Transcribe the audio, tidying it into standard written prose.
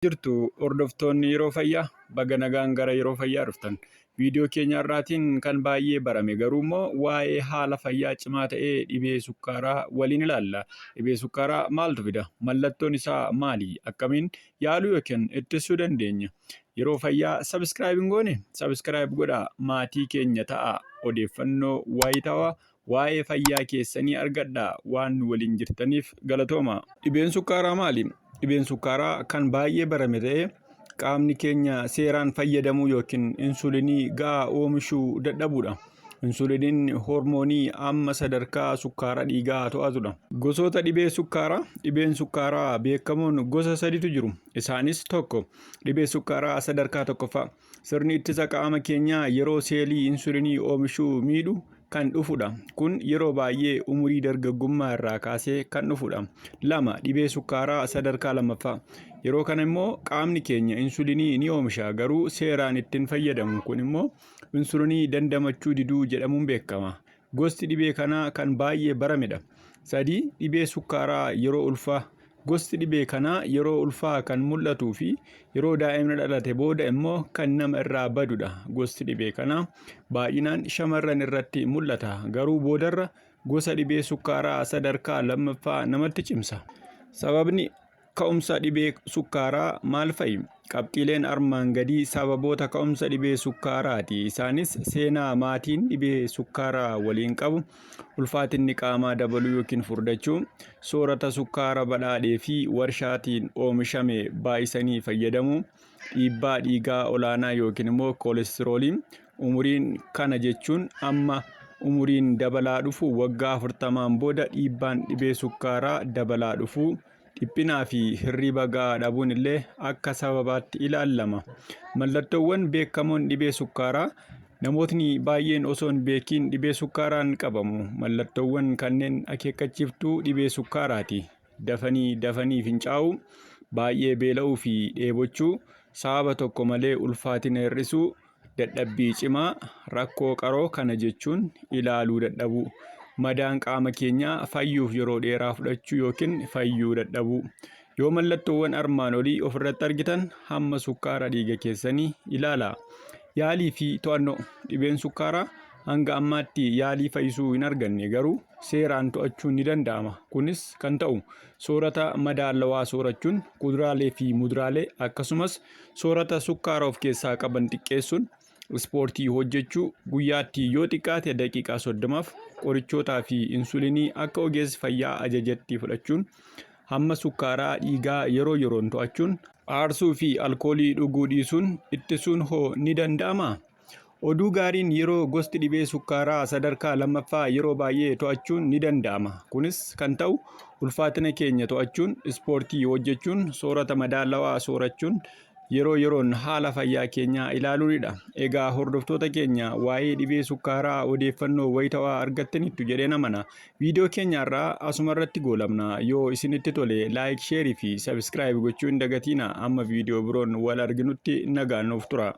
Jirtu hordoftoonni Yeroo Fayyaa, baga nagaan gara Yeroo Fayyaa dhuftan. Viidiyoo keenya har'aatiin kan baay'ee barame garuu immoo waa'ee haala fayyaa cimaa ta'ee dhibee sukkaaraa waliin ilaalla. Dhibee sukkaaraa maaltu fida? Mallattoon isaa maali? Akkamiin yaaluu yookiin ittisuu dandeenya? Yeroo Fayyaa subscribe hin goone? Subscribe godhaa maatii keenya ta'aa. Odeeffannoo waayitawaa waa'ee fayyaa keessanii argadhaa. Waan nu waliin jirtaniif galatooma. Dhibeen sukkaaraa maali? Dhibeen sukkaaraa kan baay'ee barame ta'ee qaamni keenya seeraan fayyadamuu yookiin insulinii ga'aa oomishuu dadhabuudha. Insuliniin hormoonii amma sadarkaa sukkaara dhiigaa to'atudha. Gosoota dhibee sukkaaraa. Dhibeen sukkaaraa beekamoon gosa saditu jiru. Isaanis 1. Dhibee sukkaaraa sadarkaa tokkoffaa. Sirni ittisa qaama keenyaa yeroo seelii insulinii oomishuu miidhu kan dhufudha. Kun yeroo baay'ee umurii dargaggummaa irraa kaasee kan dhufudha. 2. Dhibee sukkaaraa sadarkaa lammaffaa. Yeroo kana immoo qaamni keenya insulinii ni oomisha garuu seeraan ittiin fayyadamu. Kun immoo insulinii dandamachuu diduu jedhamuun beekama. Gosti dhibee kanaa kan baay'ee baramedha. 3. Dhibee sukkaaraa yeroo ulfaa. Gosti dhibee kanaa yeroo ulfaa kan mul'atuu fi yeroo daa'imni dhalate booda immoo kan nama irraa badudha. Gosti dhibee kanaa baay'inaan shamarran irratti mul'ata. Garuu boodarra gosa dhibee sukkaaraa sadarkaa lammaffaa namatti cimsa. Sababni ka'umsa dhibee sukkaaraa maal fa'i? Qabxiileen armaan gadii sababoota ka'umsa dhibee sukkaaraati. Isaanis seenaa maatiin dhibee sukkaaraa waliin qabu, ulfaatinni qaamaa dabaluu yookiin furdachuu, soorata sukkaara badhaadhee fi warshaatiin oomishame baay'isanii fayyadamuu, dhiibbaa dhiigaa olaanaa yookiin immoo koolestiroolii, umuriin kana jechuun amma umuriin dabalaa dhufu waggaa 40n booda dhiibbaan dhibee sukkaaraa dabalaa dhufuu, dhiphinaa fi hirriba ga'aa dhabuun illee akka sababaatti ilaallama. Mallattoowwan beekamoon dhibee sukkaaraa namootni baay'een osoo hin beekiin dhibee sukkaaraan qabamu. Mallattoowwan kanneen akeekkachiiftuu dhibee sukkaaraati. Dafanii dafanii fincaa'uu, baay'ee beela'uu fi dheebochuu, sababa tokko malee ulfaatina hir'isuu, dadhabbii cimaa, rakkoo qaroo kana jechuun ilaaluu dadhabuu, madaan qaama keenyaa fayyuuf yeroo dheeraa fudhachuu yookiin fayyuu dadhabuu. Yoo mallattoowwan armaan olii ofirratti argitan hamma sukkaara dhiiga keessanii ilaalaa. Yaalii fi to'annoo. Dhibeen sukkaaraa hanga ammaatti yaalii fayyisuu hin arganne garuu seeraan to'achuun ni danda'ama. Kunis kan ta'u soorata madaalawaa soorachuun, kuduraalee fi muduraalee akkasumas soorata sukkaara of keessaa qaban xiqqeessuun, ispoortii hojjechuu, guyyaatti yoo xiqqaate daqiiqaa 30f, qorichootaa fi insulinii akka ogeessi fayyaa ajajetti fudhachuun, hamma sukkaaraa dhiigaa yeroo yeroon to'achuun, aarsuu fi alkoolii dhuguu dhiisuun ittisuun hoo ni danda'amaa? Oduu gaariin yeroo gosti dhibee sukkaaraa sadarkaa lammaffaa yeroo baay'ee to'achuun ni danda'ama. Kunis kan ta'u ulfaatina keenya to'achuun, ispoortii hojjechuun, soorata madaalawaa soorachuun, yeroo yeroon haala fayyaa keenyaa ilaaluunidha. Egaa hordoftoota keenya waa'ee dhibee sukkaaraa odeeffannoo wayitawaa argattaniittu jedheen amana. Viidiyoo keenya har'aa asuma irratti goolabna. Yoo isinitti tole like, share fi subscribe gochuu hin dagatiina. Amma viidiyoo biroon wal arginutti nagaan nuuf tura.